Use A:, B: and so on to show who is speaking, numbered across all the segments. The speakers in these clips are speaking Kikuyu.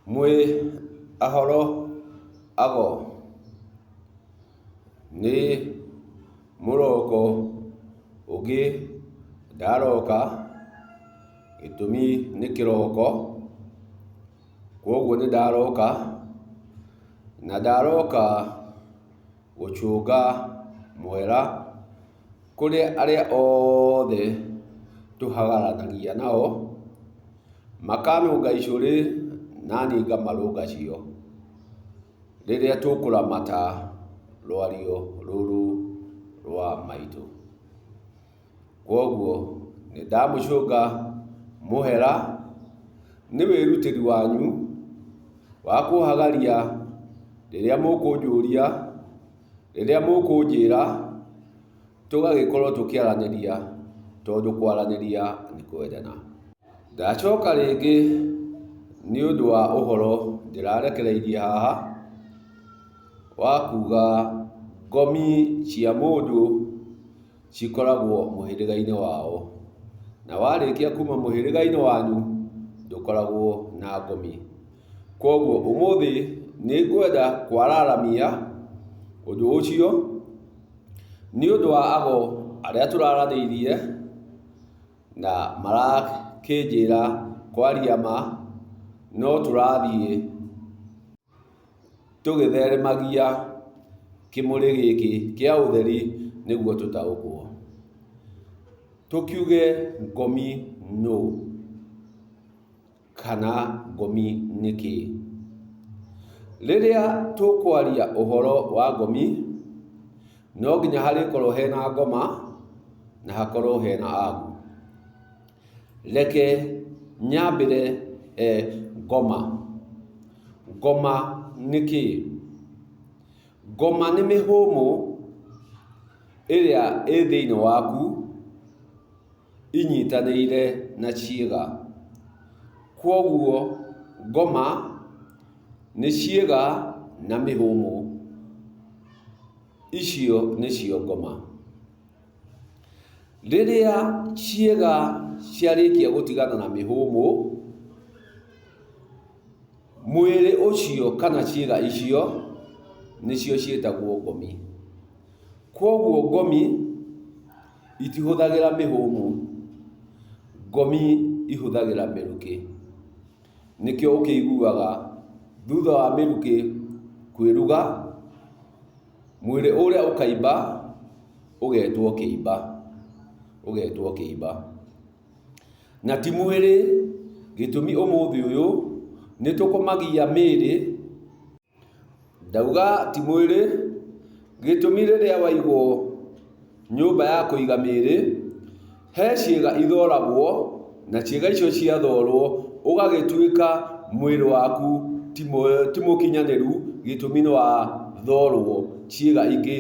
A: Mwĩ ahoro ago? Nĩ mũroko ũngĩ ndaroka, gĩtũmi nĩ kĩroko, koguo nĩ ndaroka, na ndaroka gũcũnga mũhera kũrĩ arĩa othe tũhagaranagia nao, makanũnga icũrĩ naniĩ ngamarũnga cio, rĩrĩa tũkũramata rwario rũrũ rwa maitũ. Koguo nĩndamũcũnga mũhera nĩ wĩrutĩri wanyu wa kũhagaria rĩrĩa mũkũnjũria, rĩrĩa mũkũnjĩra, tũgagĩkorwo tũkĩaranĩria tondũ kwaranĩria nĩ kwendana. Ndacoka rĩngĩ nĩ ũndũ wa ũhoro ndĩrarekereirie haha wa kuga ngomi cia mũndũ cikoragwo mũhĩrĩga-inĩ wao, na warĩkia kuma mũhĩrĩga-inĩ wanyu ndũkoragwo na ngomi. Koguo ũmũthĩ nĩ ngwenda kwararamia ũndũ ũcio nĩ ũndũ wa ago arĩa tũraranĩirie na marakĩnjĩra kwaria ma no tũrathiĩ tũgĩtheremagia kĩmũrĩ gĩkĩ kĩa ũtheri nĩguo tũtaũkwo. Tũkiuge ngomi nũ kana ngomi nĩ kĩĩ? Rĩrĩa tũkwaria ũhoro wa ngomi, no nginya harĩkorwo hena ngoma na hakorwo hena agu. Reke nyambĩre he ngoma. Ngoma nĩ kĩĩ? Ngoma nĩ mĩhũmũ ĩrĩa ĩ thĩinĩ waku inyitanĩire na ciĩga. Kwoguo ngoma nĩ ciĩga na mĩhũmũ. Icio nĩcio ngoma. Rĩrĩa ciĩga ciarĩkia gũtigana na mĩhũmũ, mwĩrĩ ũcio kana ciĩga icio nĩcio ciĩtagwo ngomi. Kwoguo ngomi itihũthagĩra mĩhũmũ, ngomi ihũthagĩra mĩrukĩ. Nĩkĩo ũkĩiguaga thutha wa mĩrukĩ kwĩruga, mwĩrĩ ũrĩa ũkaimba ũgetwo kĩimba, ũgetwo kĩimba. Na ti mwĩrĩ, gĩtũmi ũmũthĩ ũyũ nĩ tũkomagia mĩĩrĩ, ndauga ti mwĩrĩ, gĩtũmi rĩrĩa waigwo nyũmba ya kũiga mĩĩrĩ, he ciĩga ithoragwo, na ciĩga icio ciathorwo ũgagĩtuĩka mwĩrĩ waku ti mũkinyanĩru, gĩtũmi nĩ wathorwo ciĩga ingĩ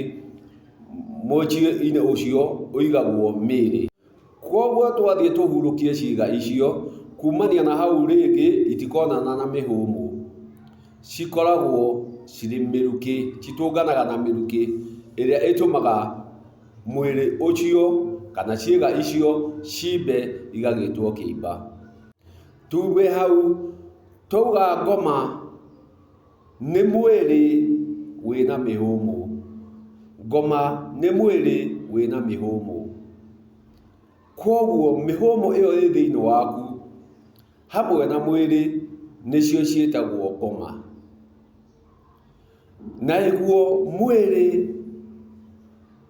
A: mũciĩ-inĩ ũcio ũigagwo mĩĩrĩ. Kwoguo twathiĩ tũhurũkie ciĩga icio, kumania na hau rĩngĩ itikonana na mĩhũmũ. Cikoragwo cirĩ mĩrukĩ, citũnganaga na mĩrukĩ ĩrĩa ĩtũmaga mwĩrĩ ũcio kana ciĩga icio cimbe igagĩtwo kĩimba. Tume hau twauga ngoma nĩ mwĩrĩ wĩna mĩhũmũ. Ngoma nĩ mwĩrĩ wĩna mĩhũmũ. Kwoguo mĩhũmũ ĩyo ĩ thĩinĩ waku hamwe na mwĩrĩ nĩcio ciĩtagwo ngoma. Naguo mwĩrĩ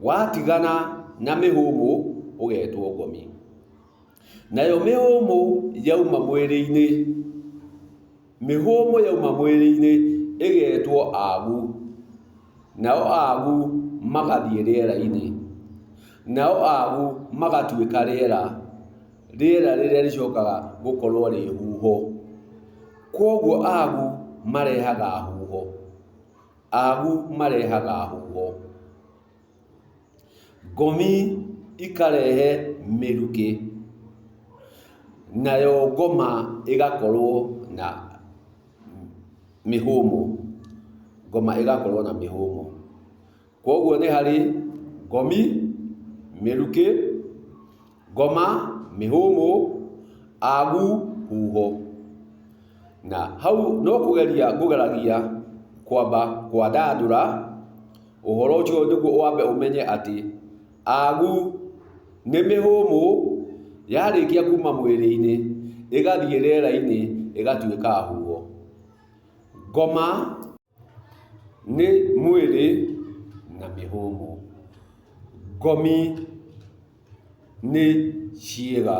A: watigana na mĩhũmũ ũgetwo ngomi. Nayo mĩhũmũ yauma mwĩrĩ-inĩ, mĩhũmũ yauma mwĩrĩ-inĩ ĩgetwo agu, nao agu magathiĩ rĩera-inĩ, nao agu magatuĩka rĩera, rĩera rĩrĩa rĩcokaga gũkorwo rĩ huho. Kwoguo agu marehaga huho, agu marehaga huho. Ngomi ikarehe mĩrukĩ, nayo ngoma ĩgakorwo na mĩhũmũ, ngoma ĩgakorwo na mĩhũmũ. Koguo nĩ harĩ ngomi, mĩrukĩ, ngoma, mĩhũmũ, agu, huho. Na hau no kũgeria ngũgeragia kwamba kwandandũra ũhoro ũcio nĩguo wambe ũmenye atĩ agu nĩ mĩhũmũ yarĩkia kuma mwĩrĩ-inĩ ĩgathiĩ rĩera-inĩ ĩgatuĩka huho. Ngoma nĩ mwĩrĩ na mĩhũmũ. Ngomi nĩ ciĩga.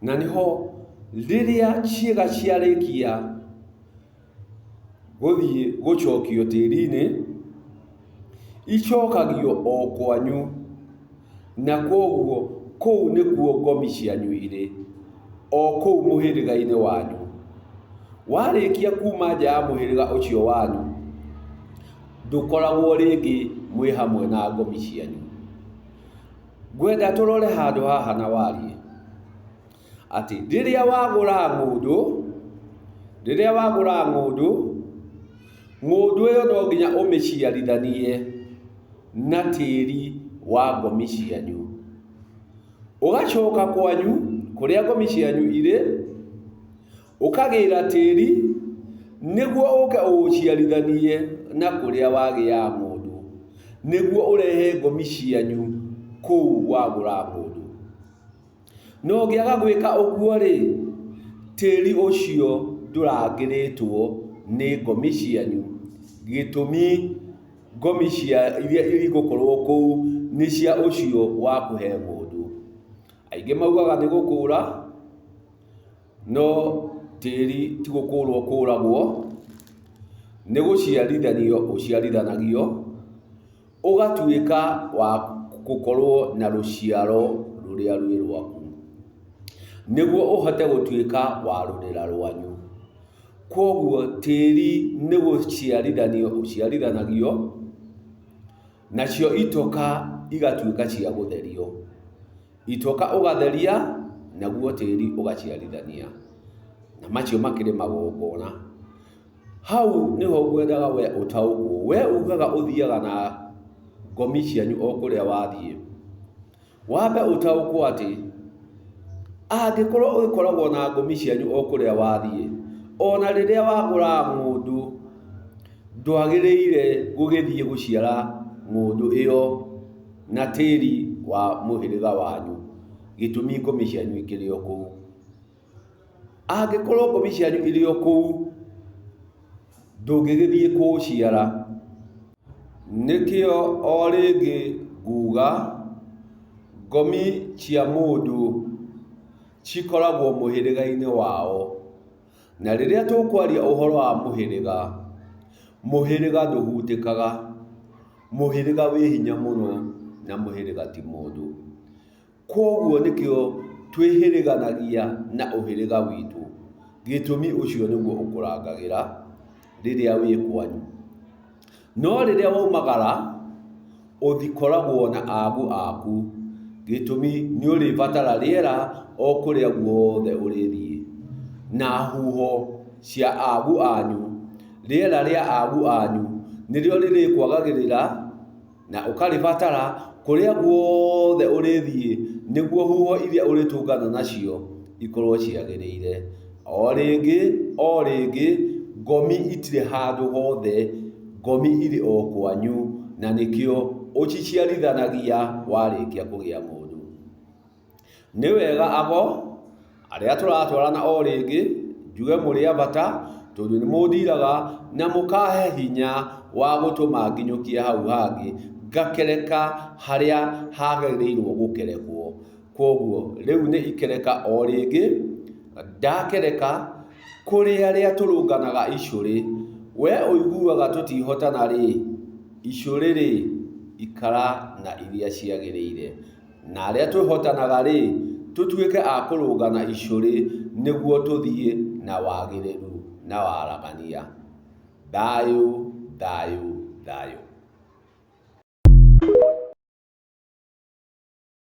A: Na nĩho rĩrĩa ciĩga ciarĩkia gũthiĩ gũcokio tĩri-inĩ, icokagio o kwanyu, na kwoguo kũu nĩkuo ngomi cianyu irĩ, o kũu mũhĩrĩga-inĩ wanyu. Warĩkia kuma nja ya mũhĩrĩga ũcio wanyu, ndũkoragwo rĩngĩ mwĩ hamwe na ngomi cianyu. Ngwenda tũrore handũ haha na wariĩ, atĩ rĩrĩa wagũra ng'ũndũ, rĩrĩa wagũra ng'ũndũ, ng'ũndũ ĩyo no nginya ũmĩciarithanie na tĩri wa ngomi cianyu. Ũgacoka kwanyu kũrĩa ngomi cianyu irĩ, Ũkagĩra tĩri nĩguo ũke ũũciarithanie na kũrĩa wagĩaga ng'ũndũ, nĩguo ũrehe ngomi cianyu kũu wagũra ng'ũndũ. Na ũngĩaga gwĩka ũguo-rĩ, tĩri ũcio ndũrangĩrĩtwo nĩ ngomi cianyu, gĩtũmi ngomi cia iria igũkorwo kũu nĩ cia ũcio wakũhe ng'ũndũ. Aingĩ maugaga nĩ gũkũra. No tĩri ti gũkũrwo ũkũragwo, nĩ gũciarithanio ũciarithanagio, ũgatuĩka wa gũkorwo na rũciaro rũrĩa rwĩ rwaku, nĩguo ũhote gũtuĩka wa rũrĩra rwanyu. Koguo tĩri nĩ gũciarithanio ũciarithanagio, nacio itoka igatuĩka cia gũtherio. Itoka ũgatheria, naguo tĩri ũgaciarithania. Na macio makĩrĩ magongona. Hau nĩho ngwendaga we ũtaũkwo. We ugaga ũthiaga na ngomi cianyu o kũrĩa wathiĩ. Wambe ũtaũkwo atĩ, angĩkorwo ũkoragwo na ngomi cianyu o kũrĩa wathiĩ, ona rĩrĩa wagũra ng'ũndũ, ndwagĩrĩire gũgĩthiĩ gũciara ng'ũndũ ĩyo na tĩri wa mũhĩrĩga wanyu, gĩtũmi ngomi cianyu ikĩrĩ o kũu. Angĩkorwo ngomi cianyu irĩ o kũu, ndũngĩgĩthiĩ kũũciara. Nĩkĩo o rĩngĩ nguga, ngomi cia mũndũ cikoragwo mũhĩrĩga-inĩ wao. Na rĩrĩa tũkwaria ũhoro wa mũhĩrĩga, mũhĩrĩga ndũhutĩkaga. Mũhĩrĩga wĩ hinya mũno na mũhĩrĩga ti mũndũ. Kwoguo nĩkĩo twĩhĩrĩganagia na ũhĩrĩga witũ, gĩtũmi ũcio nĩguo ũkũrangagĩra rĩrĩa wĩ kwanyu. No rĩrĩa waumagara, ũthikoragwo na agu aku, gĩtũmi nĩ ũrĩbatara rĩera o kũrĩa guothe ũrĩthiĩ. Na huho cia agu anyu, rĩera rĩa agu anyu nĩrĩo rĩrĩkwagagĩrĩra na ũkarĩbatara kũrĩa guothe ũrĩthiĩ nĩguo huho iria ũrĩtũngana nacio ikorwo ciagĩrĩire. O rĩngĩ, o rĩngĩ, ngomi itirĩ handũ hothe, ngomi irĩ o kwanyu na nĩkĩo ũciciarithanagia warĩkia kũgĩa mũndũ. Nĩ wega ago, arĩa tũratwarana o rĩngĩ, njuge mũrĩ a bata, tondũ nĩ mũndiraga na mũkahe hinya wa gũtũma nginyũkie hau hangĩ, ngakereka harĩa hagĩrĩirwo gũkerekwo. Kwoguo rĩu nĩ ikereka o rĩngĩ, ndakereka kũrĩ arĩa tũrũnganaga icũrĩ. We ũiguaga tũtihotana-rĩ, icũrĩ-rĩ, ikara na iria ciagĩrĩire. Na arĩa twĩhotanaga-rĩ, tũtuĩke a kũrũngana icũrĩ nĩguo tũthiĩ na wagĩrĩru na waragania. Thayũ, thayũ, thayũ.